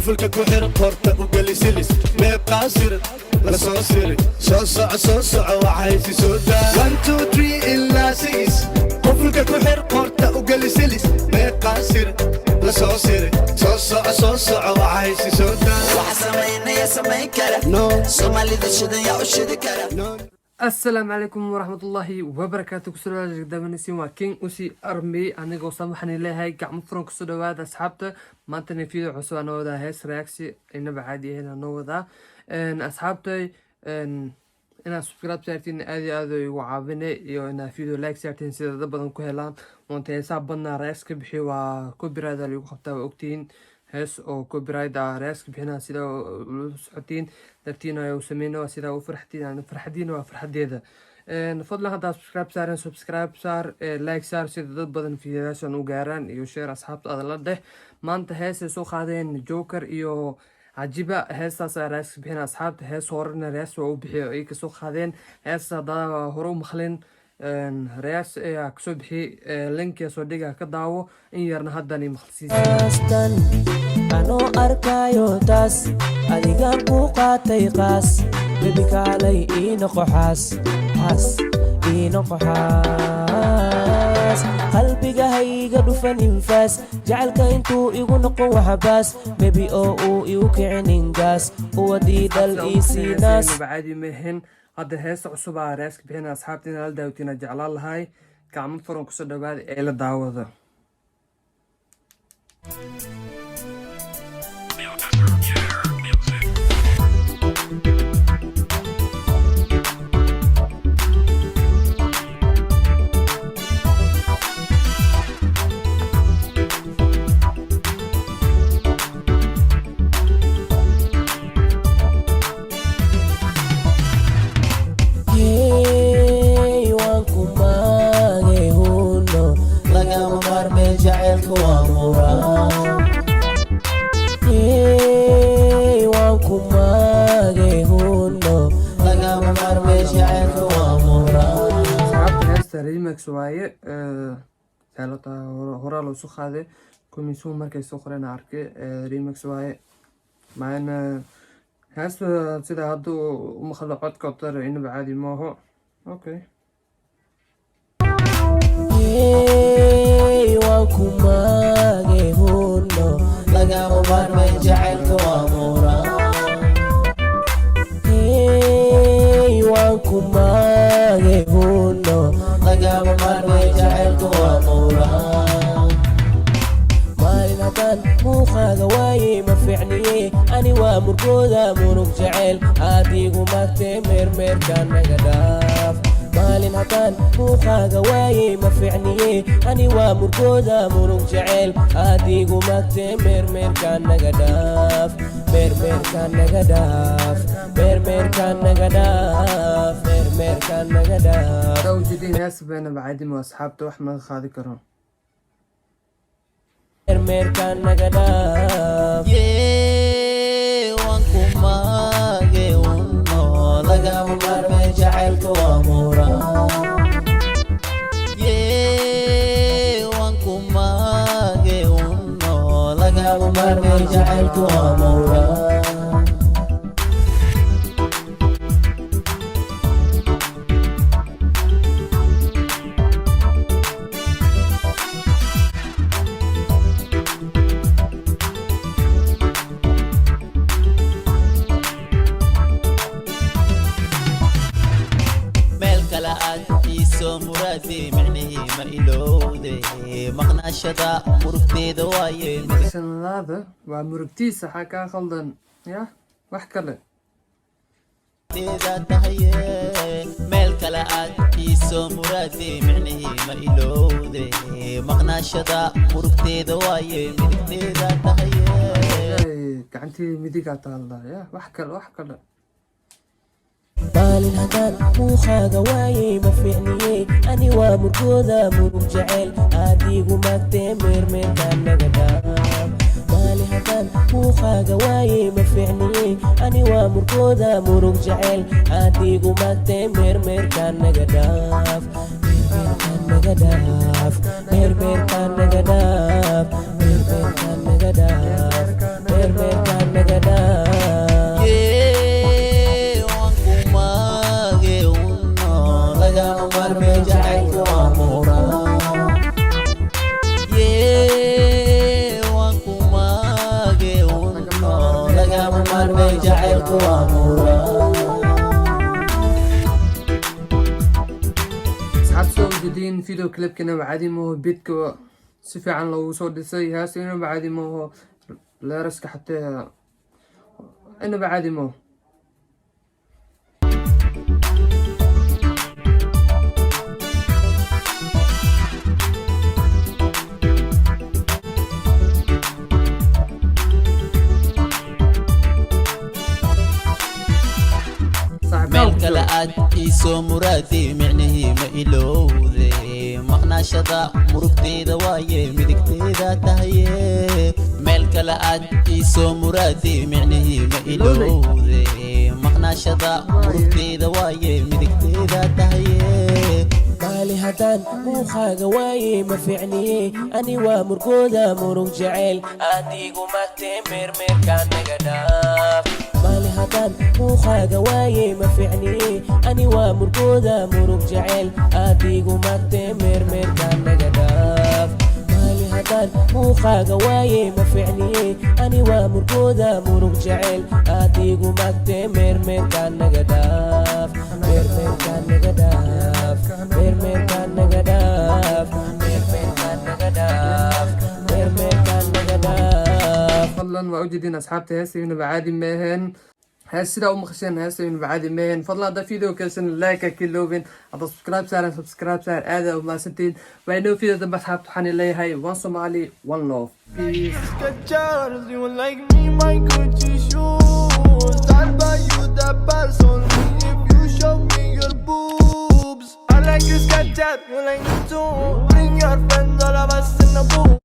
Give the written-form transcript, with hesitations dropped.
Qufulka ku xir, qorta u geli silis. Meeqaa sir la soo siri? Soo soco, soo soco, waxaysi soo daa. One, two, three ilaa six. Qufulka ku xir, qorta u geli silis. Meeqaa sir la soo siri? Soo soco, soo soco, waxaysi soo daa. Waxa samaynaya samayn kara. No. Soomaalida shidan yaa u shidi kara. No. Asalaamu calaykum waraxmatullaahi wabarakaatu. Kusoo dhawaada daawanaysiin, waa King Usi Army. Anigoo sam waxaan leeyahay gacmo furan kusoo dhawaada, asxaabta. Maantana video cusub aan noo wadaa, hees reaction inaba caadi ahayn aan noo wadaa. Asxaabtay, inaad subscribe saartiin aad iyo aad igu caawine, iyo inaad video like saartiin sida dad badan ku helaan. Wanta heesaha badnaa react ka bixiyo waa copyright lagu qabtaa, waa ogtihiin. Hees oo copyright ah react ka bixinaa sida ula socotiin dartiina ay u sameyna, waa sidaa u farxtiin, farxadiina waa farxadeeda. Fadlan haddaa subscribe saaren, subscribe saar, like saar, sida dad badan fiidiyaashan u gaaraan, iyo share asxaabta aada la dheh. Maanta heesay soo qaadeen Joker iyo Cajiba, heestaas ayaa react ka bixina, asxaabta. Hees horena react waa u bixiyo ay kasoo qaadeen. Heesta haddaa hore u maqlin, react ayaa kasoo bixiyey, linkia soo dhiga, ka daawo. In yarna haddani maqlisiis. Tan anoo arkaayo taas adigaan ku qaatay qaas. Baby, kaalay ii noqo xaas, xaas ii noqo, xaas. Qalbiga hayga dhufanin faas, jacaylka intuu igu noqon waxabaas. Baby, oo uu igu kicinin gaas, uwadii dhal ii siinaas. Caadi mahin. Hadda heesta cusub aa react ka bixina, asxaabta inaa la daawatina jeclaan lahay. Gacmo furan kusoo dhawaada ee la daawada. Hey, waan ku maagay huno. Lagama maarmee, jacaylka waa muraan. Hey, waan ku maagay huno. Lagama maarmee, jacaylka waa muraan. Asxaabta, heesta remix waaye. Saalota horaa loo soo qaaday, commission markay soo qoreen arkay, remix waaye. Maana heesta sida hadda u maqlo codka otar inaba caadi maaho. Okay. Hey, waan ku maagay huno. Lagama maarmee, jacaylka waa muraan. Hey, waan ku maagay huno. Lagama maarmee, jacaylka waa muraan. Maalin haddaan muuqaaga waaye ma fiicniye, ani waa murgooda murug jecel aad igu magtee, meermeerka naga dhaaf. Maalin haddaan muuqaaga waaye ma fiicniye, ani waa murgooda murug jecel aad igu magtee, meermeerka naga dhaaf, meermeerka naga dhaaf, meermeerka naga dhaaf, meermeerka naga dhaaf. Saa ujeedin, heesta baynaba caadi ma, asxaabta, wax maga qaadi karo. Meermeerka naga dhaaf. Yee, waan ku maagay uno. Lagama maarmee, jacaylka waa muraan. Yee, waan ku maagay uno. Lagama maarmee, jacaylka waa muraan. Meel kale aad iisoo muraadey, micnihii ma ilowde. Maqnaashada murugteeda waaye. Sanadaada waa murugtiisa, waxaa kaa khaldan ya wax kale. Teeda tahaye, meel kale aad iisoo muraadey, micnihii ma ilowde. Maqnaashada murugteeda waaye, midigteeda tahaye. Ay, gacantii midigaa taalla ya wax kale, wax kale. Maalin haddaan muuqaaga waayey ma fiicniye, ani waa murgooda murug jecel aad igu magtee, meermeerka naga dhaaf. Maalin haddaan muuqaaga waayey ma fiicniye, ani waa murgooda murug jecel aad igu magtee, meermeerka naga dhaaf, meermeerka naga dhaaf, meermeerka naga dhaaf, meermeerka naga dhaaf, meermeerka. Jaceylka waa muran. Asxaab, soo ujeediin video clipkana waa caadi maaho. Beatka si fiican loogu soo dhisay. Heesta inaba caadi maaho, lyrics-ka xataa inaba caadi maaho. Meel kale aad ii soo muraadey, micnihii ma ilowde. Maqnaashada murugteeda waaye, midigteeda tahaye. Meel kale aad ii soo muraadey, micnihii ma ilowde. Maqnaashada murugteeda waaye, midigteeda tahaye. Maali haddaan muuqaaga waaye, ma fiicniye. Ani waa murgooda, murug jeceyl aad igu magtee, meermeerkaa naga dhaaf. Maali haddaan muuqaaga waaye, ma fiicniye. Ani waa murgooda, murug jeceyl aad igu magtee, meermeerkaa naga dhaaf. Maali haddaan muuqaaga waaye, ma fiicniye. Ani waa murgooda, murug jeceyl aad igu magtee, meermeerkaa naga dhaaf, meermeerkaa naga dhaaf, meermeerkaa naga dhaaf, meermeerkaa naga dhaaf, meermeerkaa naga dhaaf. Fadlan, waa ujeediin asxaabta, heesta inaba caadi maaheen. Hees sidaa u maqasheen, heesta inaba caadi maaheen. Fadlan, haddaa video kalesan, like ha kiloobin. Hadda subscribe saaran, subscribe saar. Aada u mahadsantiin. Waa inoo video dambe, asxaabta. Waxaan leeyahay one Somali, one love, peace. Skechers, you like me, my Gucci shoes. I'll buy you the purse only if you show me your boobs. I like your Skechers, you like me too. Bring your friends, all of us in the booth.